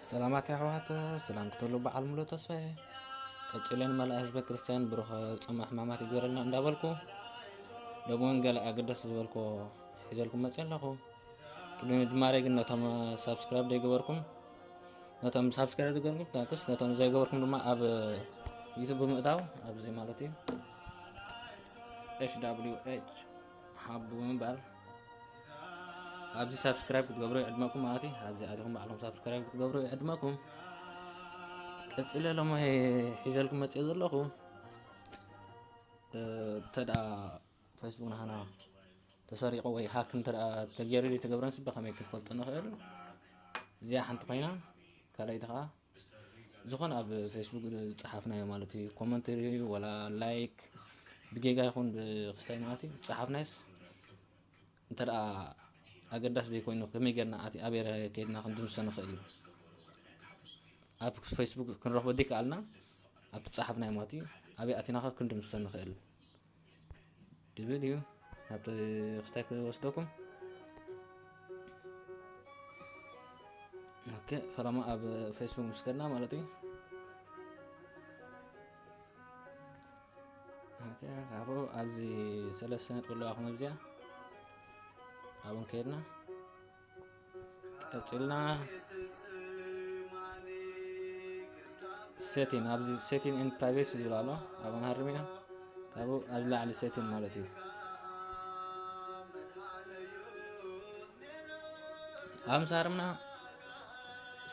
ሰላማት ኣሕዋት፣ ሰላም ክትህሉ በዓል ሙሉ ተስፋ እየ። ቀጺለ ንመላእ ህዝበ ክርስትያን ብሩኽ ጾመ ሕማማት ይግበረልና እንዳበልኩ፣ ሎሚ እውን ገለ ኣገደስቲ ዝበልኩዎ ሒዘልኩም መጽየ ኣለኹ። ቅድሚ ምጅማረይ ግን ነቶም ሳብስክራይብ ዘይገበርኩም፣ ነቶም ሳብስክራይብ ዝገበርኩም ታንክስ፣ ነቶም ዘይገበርኩም ድማ ኣብ ዩቱብ ብምእታው ኣብዚ ማለት እዩ ኤች ደብሊው ኤች ሃብ ብምባል ኣብዚ ሳብስክራይብ ክትገብሩ ይዕድመኩም ማለት እዩ። ኣብዚ ኣቲኹም ባዕልኹም ሳብስክራይብ ክትገብሩ ይዕድመኩም። ቀጺለ ሎሚ ሒዘልኩም መጽየ ዘለኹ፣ እ፣ እንተ ደኣ ፌስቡክ ናህና ተሰሪቑ ወይ ሃክ እንተ ደኣ ተገይሩ ድዩ ተገብረንስ ብኸመይ ክንፈልጦ ንኽእል? እዚኣ ሓንቲ ኮይና፣ ካልኣይቲ ኸኣ ዝኾነ ኣብ ፌስቡክ ዝጸሓፍናዮ ማለት እዩ፣ ኮመንት ድዩ ወላ ላይክ ብጌጋ ይኹን ብክስታይ ማለት እዩ ዝጸሓፍናዮስ እንተ ደኣ ኣገዳሲ ዘይኮይኑ ከመይ ጌርና ኣቲ ኣበይ ከይድና ክንድምስሶ ንኽእል እዩ? ኣብ ፌስቡክ ክንረኽቦ ዘይከኣልና ኣብቲ ዝጸሓፍናዮ ማለት እዩ ኣበይ ኣቲና ኸ ክንድምስሶ ንኽእል? ድብል እዩ። ናብቲ ክስታይ ክወስደኩም። ኦኬ፣ ፈለማ ኣብ ፌስቡክ ምስ ከድና ማለት እዩ። ኦኬ፣ ካብኡ ኣብዚ ሰለስተ ነጥቢ ኣለዋ፣ ከም ኣብዚኣ ኣብኡ ከድና ቀጺልና ሴቲን፣ ኣብዚ ሴቲን ኤንድ ፕራይቬሲ ዝብል ኣሎ። ኣብኡ ንሃርም ኢና። ካብኡ ኣብ ላዕሊ ሴቲን ማለት እዩ። ኣብ ምስ ሃርምና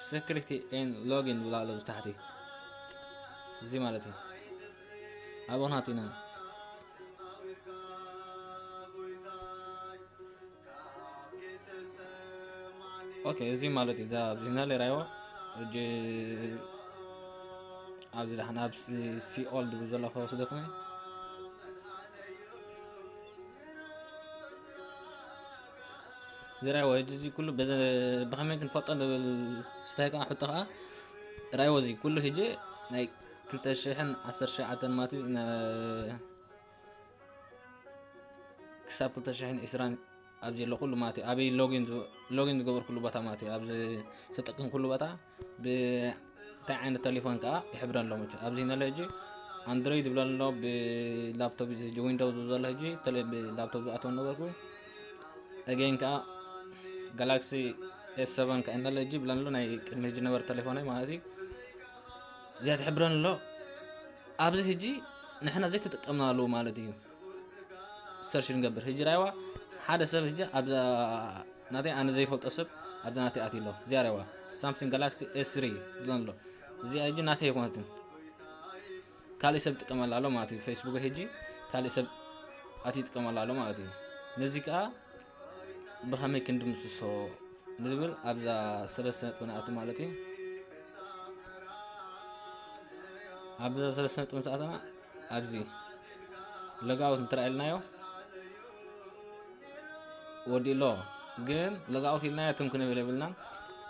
ሴኩሪቲ ኤንድ ሎጊን ዝብል ኣሎ ኣብዚ ታሕቲ። እዚ ማለት እዩ። ኣብኡ ናት ኢና። ኦኬ፣ እዚ ማለት እዩ። እዛ ኣብዚ ናለ ራይዋ እጂ ኣብዚ ዳሕና ኣብ ሲ-፣ ሲኦል ዝብል ዘሎ ከወስደኩም እዩ። እዚ ራይዋ፣ እዚ ኩሉ በዘ-፣ ብኸመይ ክንፈልጦ ንብል ስታይ ከዓ ሕቶ ከዓ ራይዋ፣ እዚ ኩሉ ሕጂ ናይ ክልተ ሽሕን ዓሰርተ ትሽዓተን ማለት እዩ፣ ነ-፣ ክሳብ ክልተ ሽሕን ዕስራን ኣብዚ ዘሎ ኩሉ ማለት እዩ። ኣበይ ሎጊን ዝ-፣ ሎጊን ዝገበርኩሉ ቦታ ማለት እዩ። ኣብዚ ዝተጠቀምኩሉ ቦታ ብ-፣ እንታይ ዓይነት ቴሌፎን ከዓ ይሕብረን ኣሎ። መቸም ኣብዚ ነለ ሕጂ ኣንድሮይድ ይብለን ኣሎ፣ ብላፕቶፕ እዚ ሕጂ ዊንዶውስ ዝብል ዘሎ ሕጂ ተለ-፣ ብላፕቶፕ ዝኣተወ ነበርኩ። ኣገይን ከዓ ጋላክሲ ኤስ ሰቨን ከዓ ነለ ሕጂ ብለን ኣሎ፣ ናይ ቅድሚ ሕጂ ነበረ ቴሌፎነይ ማለት እዩ። እዚኣ ትሕብረን ኣሎ። ኣብዚ ሕጂ ንሕና ዘይተጠቀምናሉ ማለት እዩ። ሰርች ንገብር። ሕጂ ራይዋ ሓደ ሰብ ሕጂ ኣብዛ ናተይ ኣነ ዘይፈልጦ ሰብ ኣብዛ ናተይ ኣትዩ ኣሎ። እዚኣ ራይዋ ሳምሰንግ ጋላክሲ ኤስ ስሪ ዝብለን ኣሎ። እዚኣ ሕጂ ናተይ ኣይኮነትን። ካልእ ሰብ ይጥቀመላ ኣሎ ማለት እዩ። ፌስቡክ ሕጂ ካልእ ሰብ ኣትዩ ይጥቀመላ ኣሎ ማለት እዩ። ነዚ ከዓ ብኸመይ ክንድምስሶ ንዝብል ኣብዛ ሰለስተ ነጥቢ ንኣቱ ማለት እዩ። ኣብዛ ሰለስተ ነጥቢ ምስ ኣተና ኣብዚ ሎጋውት እንተ ኢልናዮ ወዲኡ ኣሎ። ግን ሎጋውት ኢልናዮ ትም ክንብል የብልናን።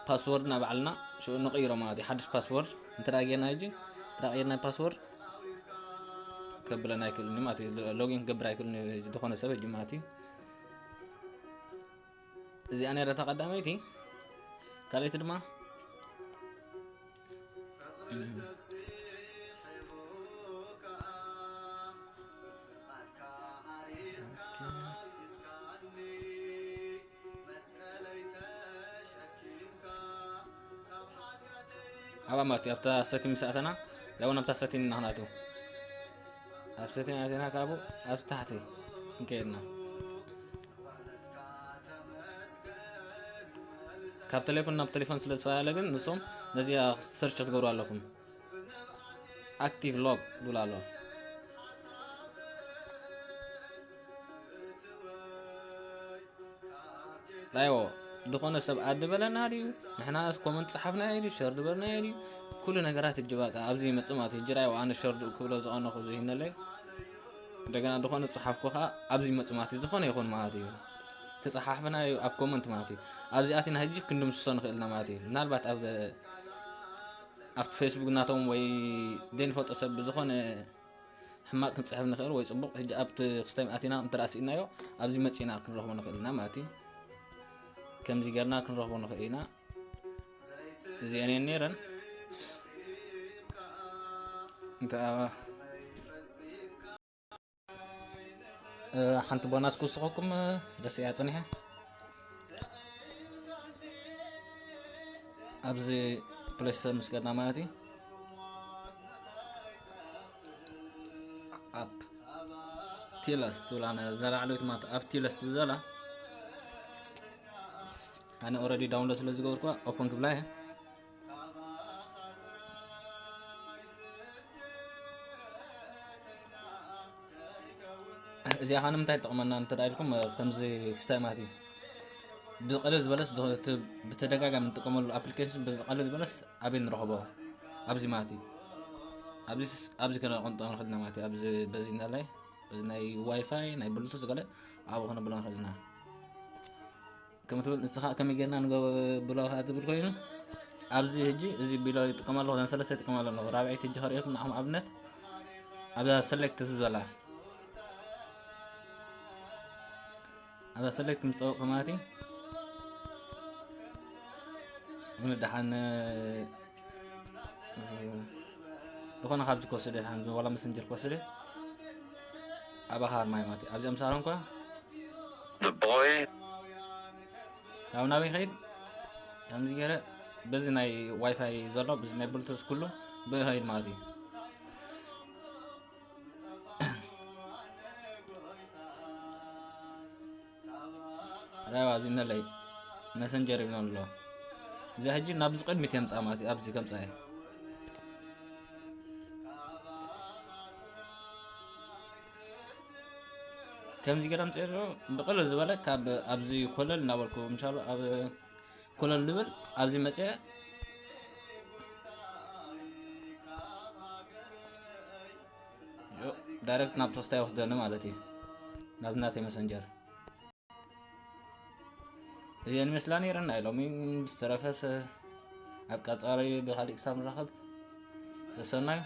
ፓስወርድና ባዕልና ሽዑ ንቕይሮ ማለት እዩ። ሓድሽ ፓስወርድ እንተ ጌርና ሕጂ እንተ ጌርና ፓስወርድ ከብለና ኣይክእልን እዩ ማለት እዩ። ሎጊን ክገብር ኣይክእልን እዩ ዝኾነ ሰብ ሕጂ ማለት እዩ። እዚኣ ነይራ እታ ቀዳመይቲ። ካልኣይቲ ድማ ኣብኣ ማለት እዩ። ኣብታ ሰቲን ምስ ኣተና፣ ያው ናብታ ሰቲን ኢና ክንኣትው። ኣብ ሰቲን ኣቲና ካብኡ ኣብ ታሕቲ እንከይድና ካብ ቴሌፎን ናብ ቴሌፎን ስለ ዝፈላለ ግን ንሶም ነዚኣ ሰርች ክትገብሩ ኣለኩም። ኣክቲቭ ሎግ ዝብል ኣሎ። ራይዎ ዝኾነ ሰብ ኣድ በለና ድዩ? ንሕና ኮመንት ጸሓፍናዮ ድዩ? ሸር ዝበልናዮ ድዩ? ኩሉ ነገራት እጅ በቃ ኣብዚ ይመጽእ ማለት እዩ። እጅ ራይዎ ኣነ ሸር ክብሎ ዝቐነኹ እዚ ይህነለይ። እንደገና ዝኾነ ጸሓፍኩ ኸኣ ኣብዚ ይመጽእ ማለት እዩ። ዝኾነ ይኹን ማለት እዩ። ተጸሓሕፍናዮ ኣብ ኮመንት ማለት እዩ። ኣብዚ ኣቲና ሕጂ ክንድምስሶ ንኽእል ኢና ማለት እዩ። ምናልባት ኣብ፣ ኣብ ፌስቡክ ናቶም ወይ ዘይንፈልጦ ሰብ ብዝኾነ ሕማቕ ክንጽሕፍ ንኽእል ወይ ጽቡቕ። ሕጂ ኣብቲ ክስታይ ኣቲና እንተ ደኣ ስኢናዮ ኣብዚ መጺና ክንረኽቦ ንኽእል ኢና ማለት እዩ። ከምዚ ጌርና ክንረኽቦ ንኽእል ኢና። እዚአን እየን ነይረን። እንተ ሓንቲ ቦናስ ክውስኸኩም ደስ እያ ጸኒሐ። ኣብዚ ፕሌስቶር ምስ ገድና ማለት እዩ። ኣፕ ቲለስ ትብላ ዘላ ዕለዊት ማለት ኣፕ ቲለስ ትብል ዘላ ኣነ ኦረዲ ዳውንሎድ ስለ ዝገበርኩ ኦፕን ክብላ እየ። እዚኣ ኸ ንምንታይ ትጠቕመና እንተ ኢልኩም ከምዚ ክስታይ ማለት እዩ። ብቐለል ዝበለስ ብተደጋጋሚ እንጥቀመሉ ኣፕሊኬሽን ብቐለል ዝበለስ ኣበይ ንረኽቦ? ኣብዚ ማለት እዩ። ኣብዚ ከነቐምጦ ንኽእል ኢና ማለት እዩ። ኣብዚ በዚ እንዳላይ በዚ ናይ ዋይፋይ ናይ ብሉቱዝ ገለ ኣብኡ ከነብሎ ንኽእል ኢና። ከም ትብል ንስኻ ከመይ ጌርና ንገብሎ ኸዓ ትብል ኮይኑ ኣብዚ ሕጂ እዚ ቢሎ ይጥቀም ኣለኹ እዘን ሰለስተ ይጥቀም ኣለኹ ራብዐይቲ ሕጂ ከርእየኩም ንዓኹም ኣብነት ኣብዛ ሰሌክት ትብል ዘላ ኣብዛ ሰሌክት ምስ ጠበቕኩ ማለት እዩ ንደሓን ዝኾነ ካብዚ ክወስደ ድሓን ዋላ መሰንጀር ክወስደ ኣባኻ ኣርማይ ማለት እዩ ኣብዚኦም ሳሮን እኳ The boy ካብ ናበይ ኸይድ ከምዚ ገይረ በዚ ናይ ዋይፋይ ዘሎ በዚ ናይ ብሉቱዝ ኩሉ ብኸይድ ማለት እዩ ራይዋ እዚ ነለይ መሰንጀር ይብሎ ኣሎ እዚ ሕጂ ናብዚ ቅድሚት የምፃ ማለት እዩ ኣብዚ ከምፃ እየ ከምዚ ገይረ ምፅኦ ብቅልል ዝበለ ካብ ኣብዚ ኮለል እናበልኩ ምሻሉ ኣብ ኮለል ልብል ኣብዚ መፅአ ዳይረክት ናብ ቶስታ ይወስደኒ ማለት እዩ ናብ ናተይ መሰንጀር እየን ይመስላ ነይረን ናይ ሎሚ ዝተረፈስ ኣብ ቀፃሊ ብካሊእ ክሳብ ንራኸብ ሰሰናዩ